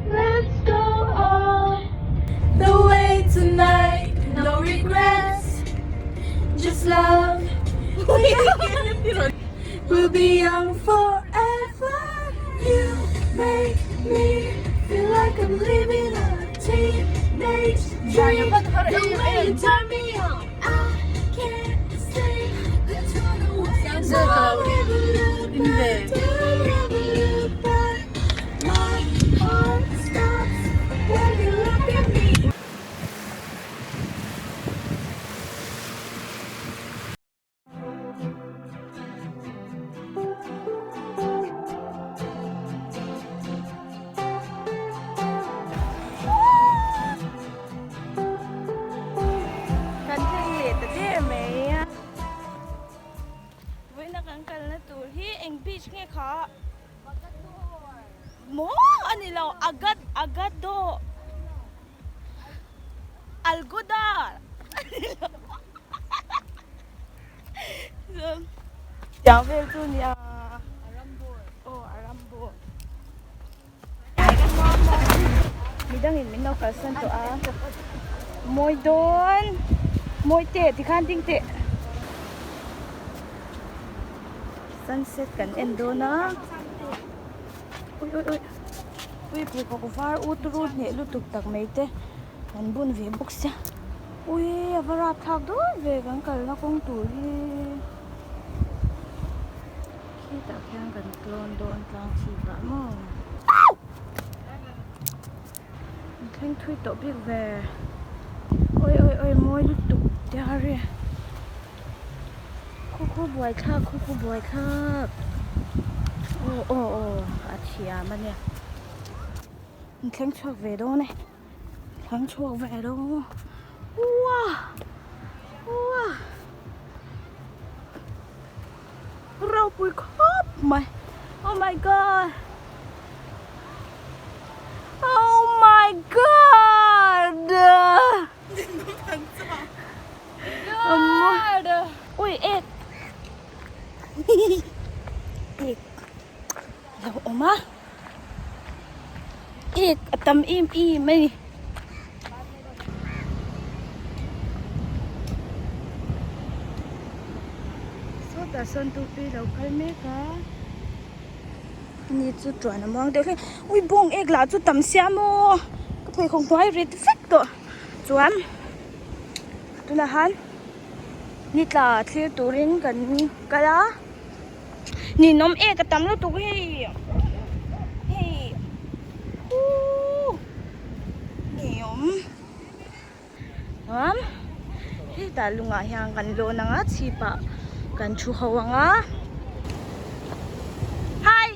Let's go all the way tonight No regrets, just love We'll be young forever You make me feel like I'm living a teenage dream The way you turn me on I can't sleep Don't ever look back Don't ever look back My heart stops when you look at me Kan thleng leh ta der mai a. Vawiina kan kalna tur hi eng beach nge kha? Maw a ni lo Agad Agado Algodar a ni lo Tiang vel chu nia Aw Arambol Midangin min lo kalsan tawh a Mawi dawn Mawi teh tikhan ding teh Sunset kan en dawn a Ui ui ui Ui pheikhawk var ut rut hneh lutuk tak mai te kan bun ve bawk sia Ui a va rapthlak dawn ve kan kalna kawng tur hi. Khitah khian kan tlawn dawn tlang chhip ah maw an thleng thui tawh bik ve awi awi awi mawi lutuk te a ri khaw khaw buai thlak khaw khaw buai thlak aw aw aw a thiam a nia an thleng chhuak ve dawn e thleng chhuak ve dawn uah uah. Ropui khawp mai oh my god oh my god ui ek ek a lo awm a ek a tam em em a ni. Sawtah sawn tupi lo kal mek a ni chu tuan a muang deuh hle ui bawng ek lah chu tam sia maw ka pheikhawk hnuai rit vek tawh chuan tunah han ni tla thlir turin kan kal a ninawm ek a tam lutuk hei hei uuh ninawm. Chuan hetah lungah hian kan lawn ang a chhipah kan thu ho ang a hi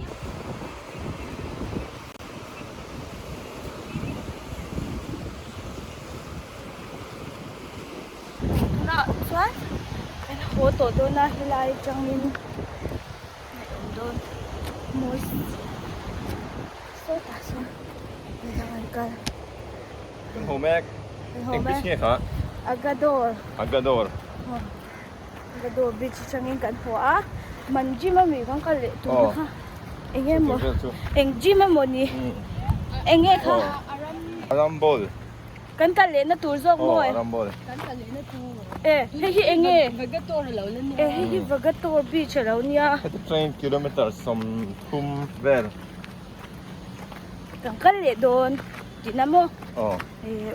tunah chuan kan haw tawh dawn a helai atangin ngaihawm dawn mawi sawtah sawn midang an kal. Kan haw mek. Eng beach nge kha? Agador. Agador. Agador beach atangin kan haw a. Man gym a mi kan kal leh tur na kha. Eng nge maw? Eng gym a maw ni? Eng nge kha? Arambol. Kan kal leh na tur zawk maw? Arambol. Kan kal leh na tur. E hei hi eng nge? Vagator a lo la nia. E hei hi Vagator beach a lo nia. Heti train kilometer 30 vel. Kan kal leh dawn tihna maw? Aw.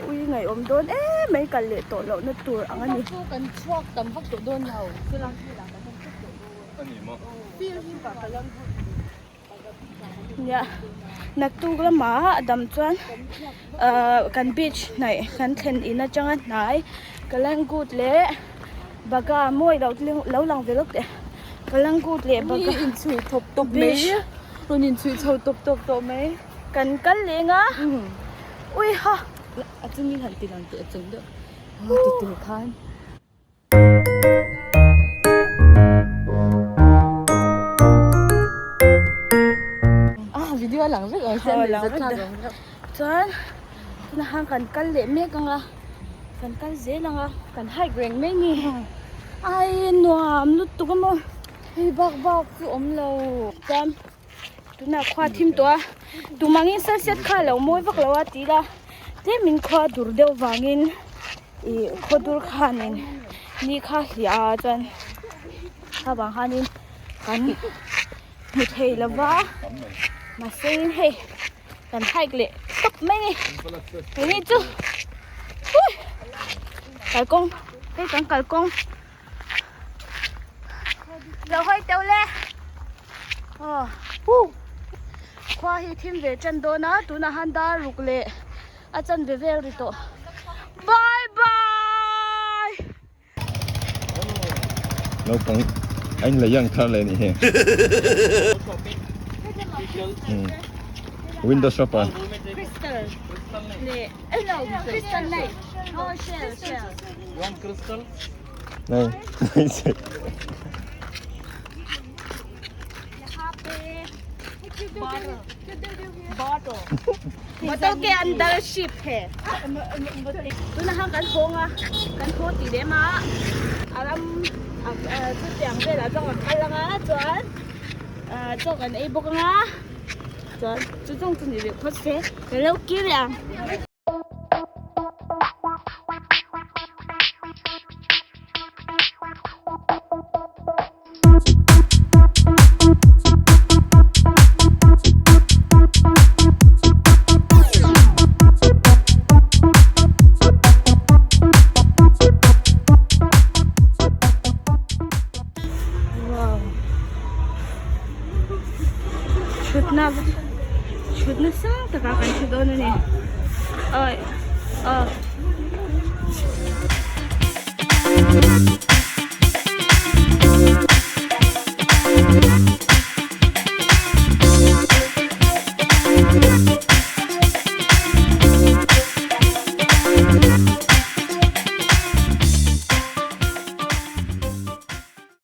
Ui ngaihawm dawn em mai kal leh tawh lohna tur ang a ni. Chu kan chhuak tam vak tawh dawn lo. Field hi lah kan han chhuak tawh dawn. A ni maw? Field hi lah kan han Nia naktuk lamah a dam chuan ahh kan beach hnaih kan thlen in atanga hnai Kalangut leh Baga mawi lo lo lang ve lawk teh Kalangut leh Baga inchhui thawp tawp mai beach rawn inchhui chho tawp tawp tawh mai. Kan kal leng a ui ha. A chungin han ti lang teh a chung deuh ti tur khan. Ah video a lang vek ang sia lang vek chuan tunah khan kan kal leh mek ang a kan kal zel ang a kan hike reng mai ni ai nuam lutuk a maw hei bak bak chu awm lo chuan Tunah khua thim tawh a, tumangin sunset kha a lo mawi vak lo a ti ila tlemin khua dur deuh vangin ih khaw dur khanin ni kha hliah a chuan kha vang khanin kan hmu thei lo va mahse hei kan hike leh tawp mai a ni keini chu ui kalkawng hei kan kalkawng. Lo hawi teuh le aw khua hi thim ve tan dawn a tunah han dar ruk leh a chanve vel ri tawh bye bye. Naupang a in lei ang thar leh a nih hi window shopper. Crystal leh crystal light oh shell shell. You want crystal? Này, Bottle ke andar ship he. Tuna hang kan hawng a, kan haw ti lem a. A ram chu tiang velah chuan kan kal anga chuan chaw kan ei bawk anga chuan chu zawng chu ni rih phawt se kan lo kir leh ang. Thutna thutna sang takah kan thu dawn a ni awi aw.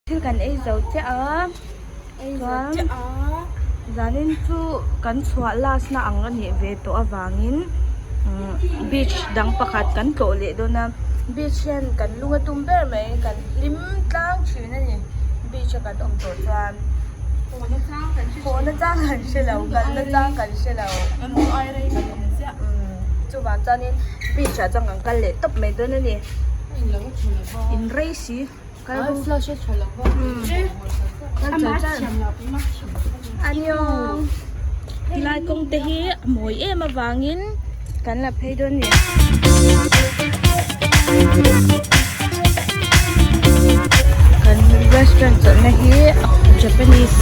Thil kan ei zo chiah a chuan zanin chu kan chhuah last na ang a nih ve tawh avangin beach dang pakhat kan tlawh leh dawn a beach hian kan lung a tum ber mai kan hlim tlang thin a ni beach a kan awm tawh chuan haw na chang kan hre lo kal na chang kan hre lo chuvang chuanin beach ah chuan kan kal leh tawp mai dawn a ni in rei si. Aniawng tilai kawng te hi a mawi em avangin kan la phei dawn a ni. Kan restaurant chawlhna hi Japanese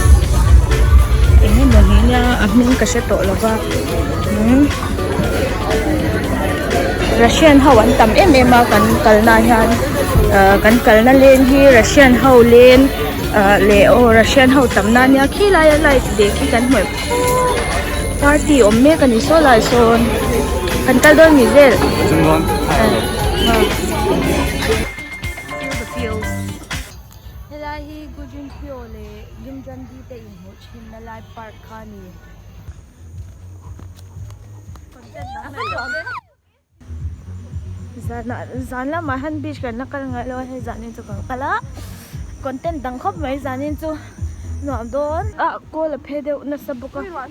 eng emaw ni nia a hming ka hre tawh lo va Russian ho an tam em em a kan kalna ah hian ah kan kalna leng hi Russian ho leng ah leh aw Russian ho tam na ania khilai a light leh khi kan hmuh party awm mek a ni saw lai sawn kan kal dawn mi vel helai hi Gujinphio leh Gimjandi te inhmuh thinna lai park kha a ni. Zan lamah hian beach kan la kal ngai lo a hei zanin chu kan kal a content dang khawp mai zanin chu nuam dawn ah kawl a phe deuh nasa bawk a nia.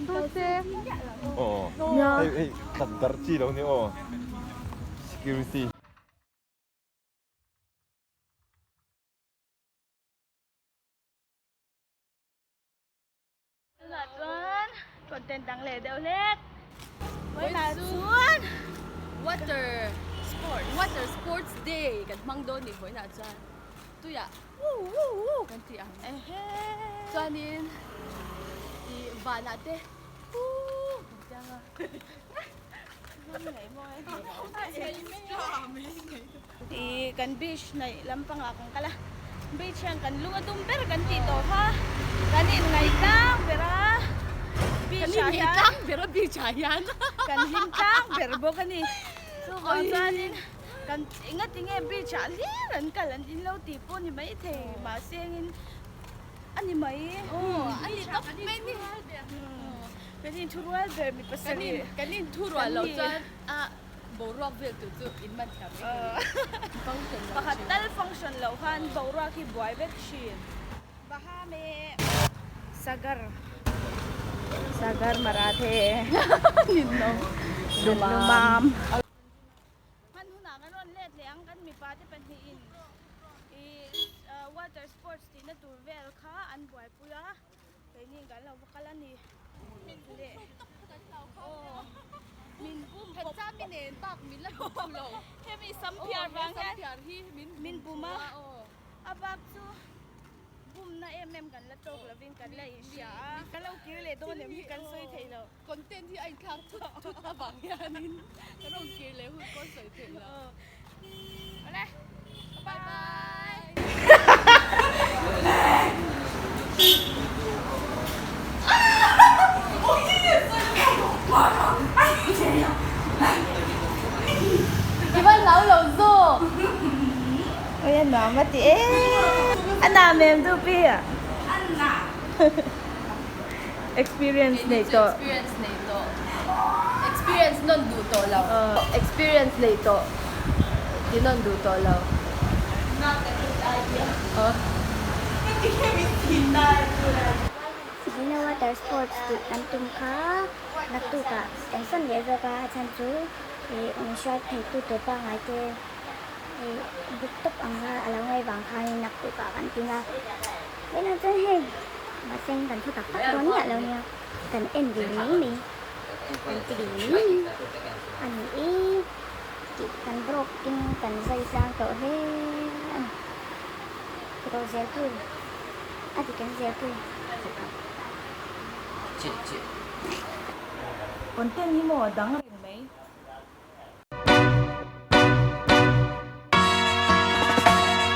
Tunah chuan content dang leh deuh hlek. Vawiinah chuan water sport water sports day kan hmang dawn ni vawiinah chuan tuiah woo woo woo kan tih ang chuanin ih vanah te woo kan ti ang a. Ih kan beach hnaih lampangah kan kal a beach hian kan lung a dum ber kan tih tawh kha kan inngaih tlang ber a. Beach ah hian tlang ber a beach ah hian kan hlim tlang ber bawk a ni. Chuvang chuanin kan engatinge beach ah hlir an kal an in lo tih pawh ni maithei mahse engin a ni mai. Aw a ni tawp mai ni. Kan inthurual ber mi pasarih. Kan inthurual loh chuan a boruak vel tur chu in man thiam vek a ni. Function lo Pakhat tal function loh khan boruak hi buai vek thin. Bahame Sagar Sagar Marathe Ninawm Lumam. Hman hunah kan rawn let leh ang kan mipa te pahnihin ih water sports tihna tur vel kha an buaipui a keini kan lo va kal a ni leh aw min bum pawp hemi sam phiar vang hian min bum a a bak chu bumna em em kan la tawk lovin kan la inhria a kan lo kir leh dawn em hi kan sawi thei lo. Content hi a inthlak thut thut avang hianin kan rawn kir leh hun pawh sawi theih lo. Awle, bye bye. I van hlau lo zawk. Oi a nuam a ti e. A nam em tu pi a? A nam. Experience nei tawh. Experience nei tawh. Experience nawn duh tawh lo. Experience nei tawh ti nawn duh tawh lo. Not a good idea. Heti hian min thin ta e tu lai. Zina water sports tih kan tum kha naktukah kan sawn leh zawk a, a chhan chu ih min hruai thei tu tur pangngai te ih book tawp ang kha a lo ngaih vang khanin naktukah kan tin a. Tunah chuan hei mahse kan thu tak tak dawn miah lo nia kan en ve mai mai kan ti ve mai mai a ni e tih kan broke in kan zai tlang tawh hle a ni tiraw Zelpui a ti kan Zelpui. Content hi maw a dang reng mai.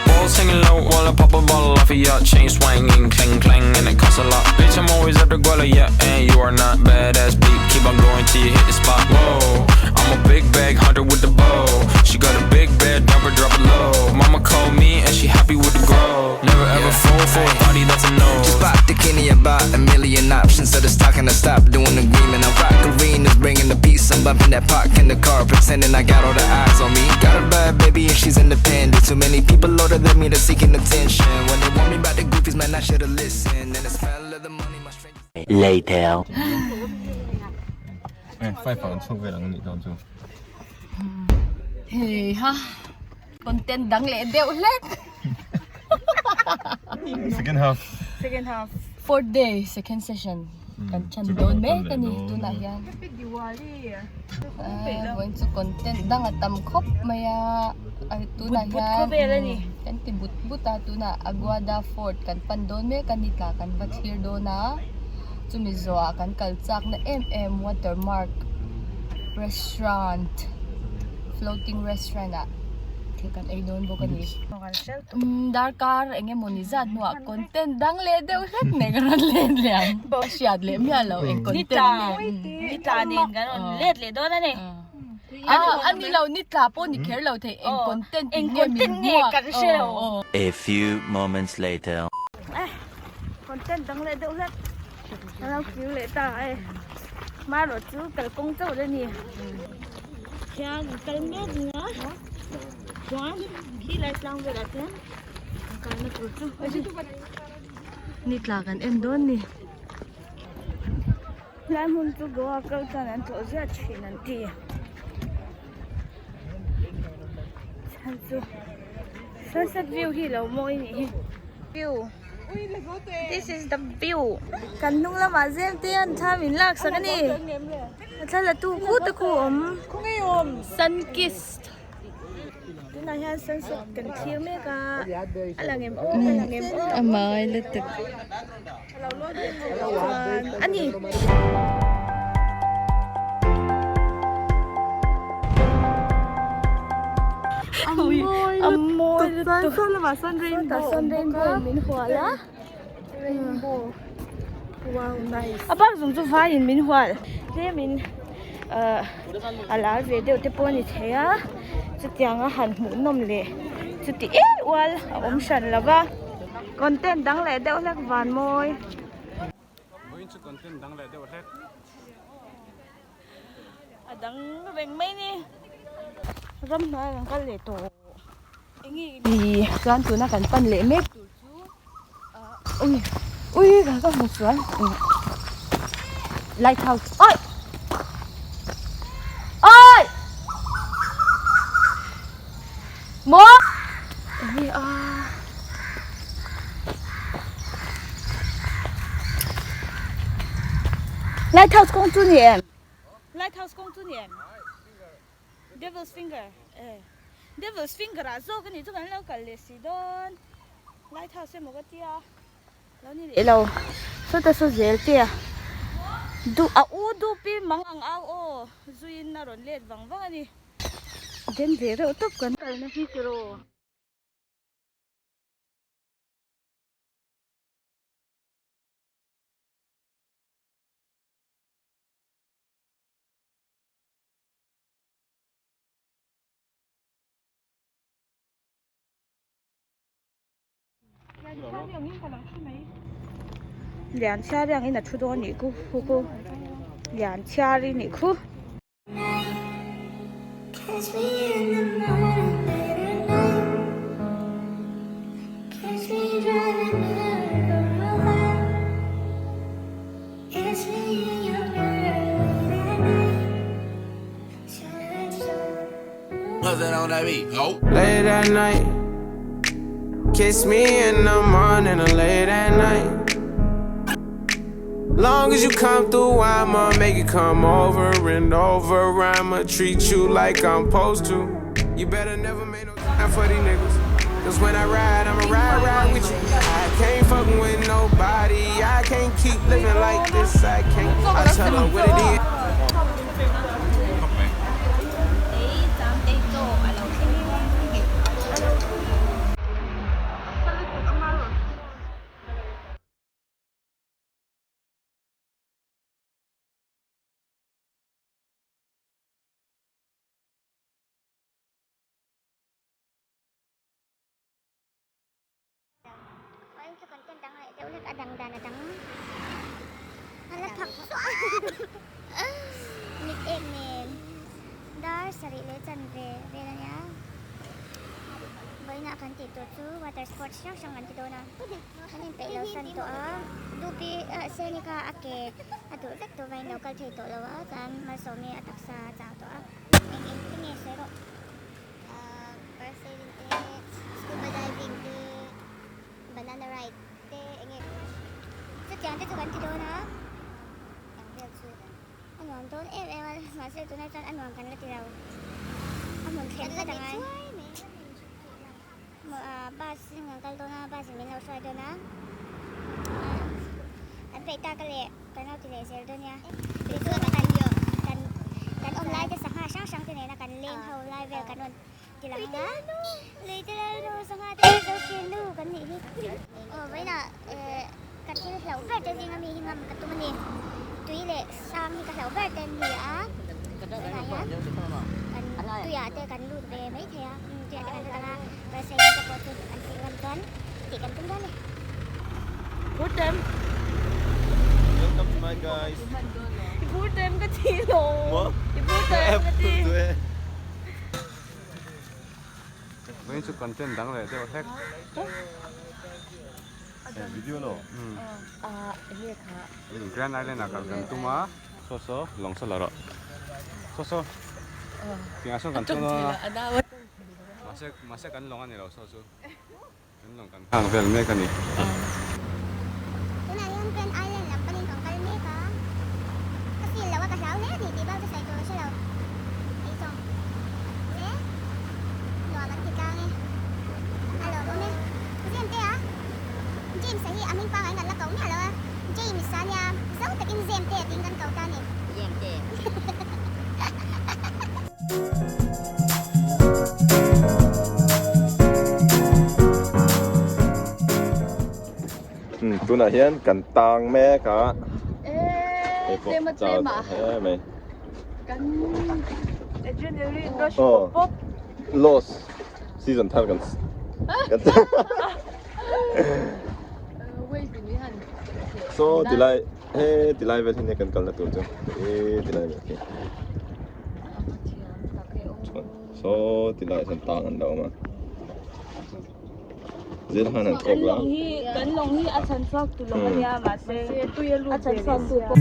Balls hanging low while I pop a bottle off of ya. Chain swinging, clang clang, and it costs a lot. Bitch, I'm always at the guala, yeah, and you are not badass beat. Keep on going till you hit the spot. Whoa, I'm a big bag hunter with the bow. She got a big bed, dump her, drop it low. Mama called me and she happy with the grow. Never ever fall for a body that's a no. Just bought the Kenny about a million options. So just talking to stop doing agreement. I rock arenas, bringing the peace. I'm bumping that park in the car, pretending I got all the eyes on me. Got a bad baby and she's independent. Too many people older than me that's seeking attention. When they want me about the goofies, man, I should've listened. And the smell of the money, my strangers. Later. Five ang chhuk vel ang anih dawn chu. Hei ha, content dang leh deuh hlek. Second half. Second half. Fourth day, second session. Kan chan dawn mek a ni tunah hian. Happy Diwali. Vawiin chu content dang a tam khawp mai a, tunah hian. But but khawvel a ni. Kan ti but but a, tunah Aguada Fort kan pan dawn mek a ni tla kan va thlir dawn a. Chumi zawhah kan kal chakna em em watermark restaurant floating restaurant ah thil kan ei dawn bawk a ni. Darkar eng emaw ni zat hnuah content dang leh deuh hlek nen ka rawn let leh ang. Ka hriat leh miah lo eng content nge. Ni tla nen kan rawn let leh dawn a ni. A ni lo ni tla pawh ni kher lo thei eng content nge min hmuak. A few moments later. Content dang leh deuh hlek a lo kir leh ta a e hmarawh chu kalkawng chauh la ni khian an kal mek ding a chuan khi lai tlang velah chuan an kalna tur chu ni tla kan en dawn ni helai hmun chu Goa kal chuan an tlawh ziah thin an ti chhan chu sunset view hi lo mawi nih hi view this is the view kan hnung lamah zem te an thla min lak sak a ni a thla la tu khu te khu awm sun kissed tunah hian sunset kan thlir mek a a lang em aw a lang em aw a mai lutuk chuan a ni. A mawi lutuk sawn lamah sawn rainbow min hual a rainbow. A bak zawng chu vaiin min hual tlemin ahh a lar ve deuh te pawh a ni thei a chutianga han hmuh nawm leh chuti em ual a awm hran lo va content dang leh deuh hlek van mawi. A dang reng mai ni ramhnuai kan kal leh tawh enge ni chuan tuna kan pan leh mek tur chu ahh ui ui ka ka hmu sual lighthouse oi oi maw enge a. Lighthouse kawng chu ni em? Lighthouse kawng chu ni em? Devil's finger eh Devil's finger ah zawk a nih chu kan lo kal leh si dawn Lighthouse emaw ka tia lo ni leh lo sawta saw zel te a du a u dup i mang ang au aw zuiin a rawn let vang vang a ni den ve reuh tawp kan kalna hi tiraw. Lian chhiar angin a thu dawn anih khu khu khu lian chhiar i nih khu. Late at night Kiss me in the morning or late at night Long as you come through I'ma make you come over and over I'ma treat you like I'm supposed to You better never make no time for these niggas Cause when I ride, I'ma ride, ride with you I can't fuck with nobody I can't keep living like this I can't I tell her what it is Mit ek nen dar sarih leh chanve vel a nia vawiinah kan tih tur chu water sports hrang hrang kan ti dawn a kan inpeih lo san tawh a dupi ah senika a ke a duh vek tawh vawiin lo kal thei tawh lo a chuan malsawmi a taksa a chau tawh a eng eng te nge sawi rawh ahh parasailing te scuba diving te banana ride te eng nge chutiang te chu kan ti dawn a eng vel chu a nuam dawn em em a mahse tunah chuan a nuam kan la ti lo a hmun thleng vat ang a bus in kan kal dawn a bus in min lo hruai dawn a kan peih tak a leh kan lo ti leh zel dawn nia tichuan kan kan kan awm lai te sangha hrang hrang te nena kan leng ho lai vel kan rawn ti lang ang a lui te lal nu sangha te zo thin nu kan nih hi aw vawiinah eh ka thil hlauh ber te zinga mi hi ngam ka tum a ni tui leh sang hi ka hlauh ber te an ni a tunah hian kan tuiah te kan lut ve mai thei a tuiah te kan lut ang a parasailing te pawh chu an tih ngam chuan tih kan tum dawn a ni. Welcome to my guys. I bur tem ka ti lo. I bur tem ka ti. Vawiin chu content dang leh deuh hlek. Video lo. Grand Island ah kal kan tum a. Saw saw lawng saw la rawh. Saw saw. Tingah sawn kan tum a. Mahse mahse kan lawng a ni lo saw chu. Kan lawng kan hang vel mek a ni. Tunah hian Grand Island lam panin kan kal mek a. Ka feel lo a ka hlau hle a ni tih bak chu sawi tur ka hre lo. Hei zawng che nuam an ti tlang e. A lawmawm e. Zem te a James a hi a hming pangngai kan la ko miah lo a. James a nia zo takin Zem te tiin kan ko ta a ni. Zem te. Tunah hian kan tang mek a. Hei pawh chau tawh hle mai. Kan adrenaline rush pawp pawp. Lost season thar kan kan So tilai he tilai vel hi nia kan kalna tur chu e tilai vel khi. Saw tilai ah sawn tang an lo awm a. Zir han an kawp la. Kan lawng hi a chhan chhuak tu lawng a nia mahse a chhan chhuak tu pawh.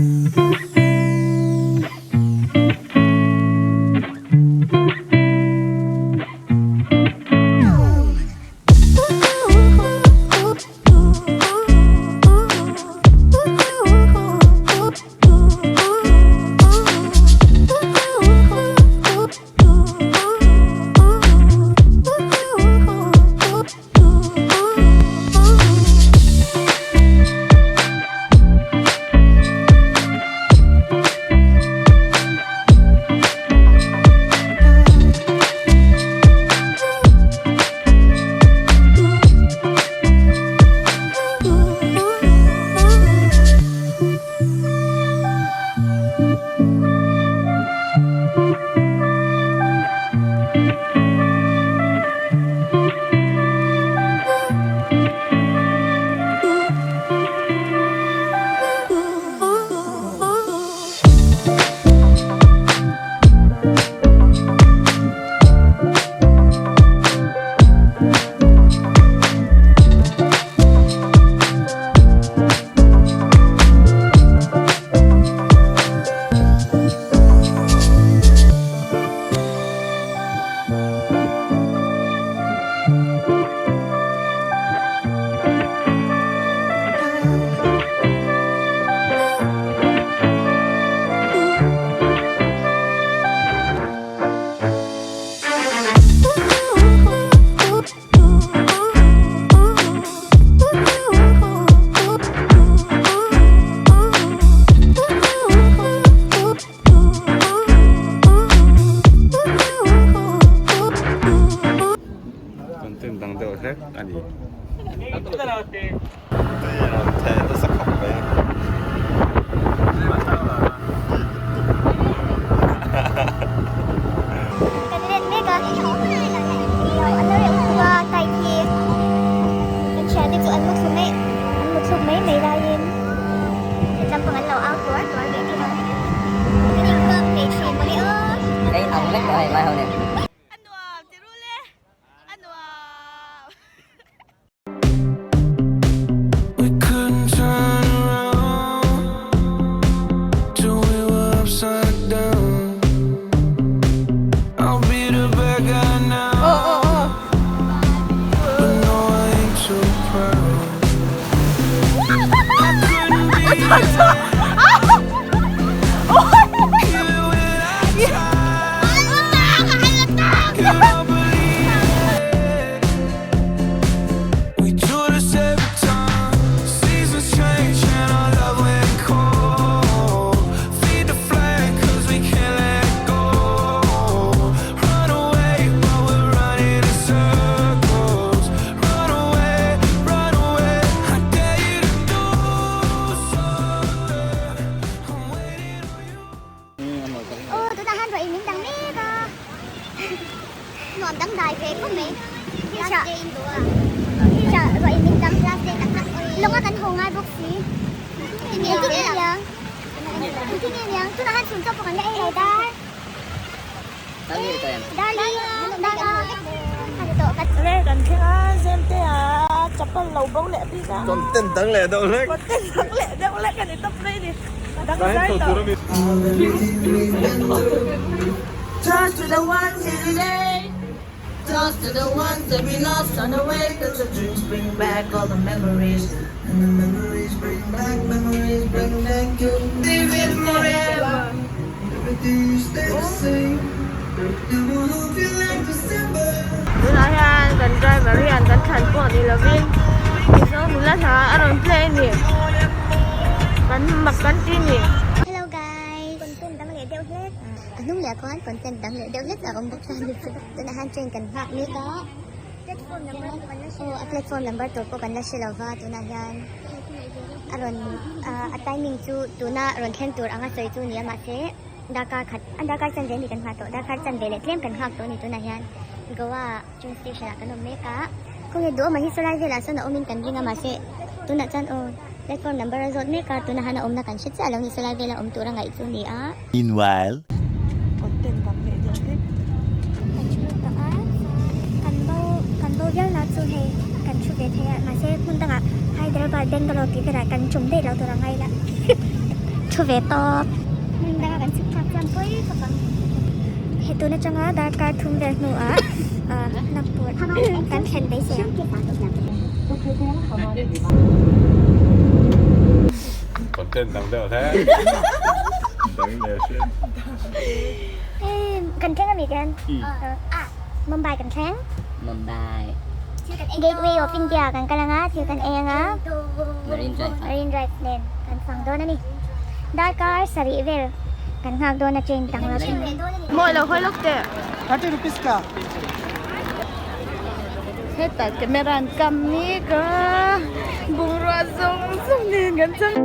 Content dang deuh hlek a ni. Tui a rawn theh nasa khawp mai. Kan let mek a, an lo reuh khawp a, kite hi kan thiante chu an mu thlu mai an mu thluk mai mai laiin hetlam pang an lo au tuar tuar ve thung a, kan inkak thei thin mawle aw. Ka in ang vek tawh hei vai ho nen. A nuam ti rul e, a nuam. We couldn't turn around till we were upside down. I'll be the bad guy now. But no, I ain't too proud. I couldn't be here when I tried. Can't believe it. We do this every time. Seasons change and our love went cold. Feed the flame 'cause we can't let go. Run away, but we're running in circles. Run away, run away. I dare you to do something. I'm waiting on you. Aw tunah hian rawih min dang mek a nuam dang dai ve khawp mai last day in duh a tah rawih min dang last day tak tak lawng a kan haw ngai bawk si engtin nge niang engtin nge niang tunah hian chhun chaw pawh kan la ei lo dar darli dar a a ni tawh kan Re kan thleng a zem te a chapal lo bo leh bik a Content dang leh deuh hlek content dang leh deuh hlek a ni tawp mai ni dang zai tawh. Toast to the ones here today Toast to the ones that we lost on the way Cause the drinks bring back all the memories And the memories bring back, memories bring back you Live it forever Everything stay the same And we'll hope you like December Tunah hian kan driver hian kan thlan pawh ni lovin Mizo nula hna a rawn play a ni kan mak kan ti a ni. Hello guys content dang leh deuh hlek a hnung leh ah khuan content dang leh deuh hlek a awm bawk ta ni chu tunah hian train kan nghak mek a platform number pawh kan la hre aw a platform number tur pawh kan la hre lo va tunah hian. a rawn a timing chu tuna rawn thleng tur anga sawi chu ni a mahse darkar khat a darkar chanve a ni kan nghah tawh darkar chanve leh tlem kan nghak tawh a ni tunah hian Goa train station ah kan awm mek a khawnge duhawm ah hi sawlai velah sawn a awmin kan ring a mahse tunah chuan aw platform number a zawt mek a tunah hian a awmna kan hre chiah lo a ni sawlai vela awm tura ngaih chu a ni a. Meanwhile. Content dang leh deuh hlek. Kan thu tawh a, kan bo kan bo viau na chu hei kan thu ve thei a, mahse hmun dangah Hyderabad, Bangalore tih velah kan tum daih lo tur a ngai la thu ve tawp. Hmun danga kan chhuk thlak chuan pawi khawp ang. He tun atanga darkar thum vel hnuah Nagpur kan thlen beisei ang. Content dang deuh hle. Dang leh hriat. Kan thleng ami te Mumbai kan thleng. Mumbai. Gateway of India kan kal anga thil kan ei anga. Marine Drive. Marine Drive nen kan fang dawn ani. Darkar sarih vel kan nghak dawn a train dang lo thleng. Mawi lo hawi lawk teh. 30 rupees ka. Hetah camera an kam mek a, bungrua zawng zawng nen kan chang.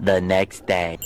The next day.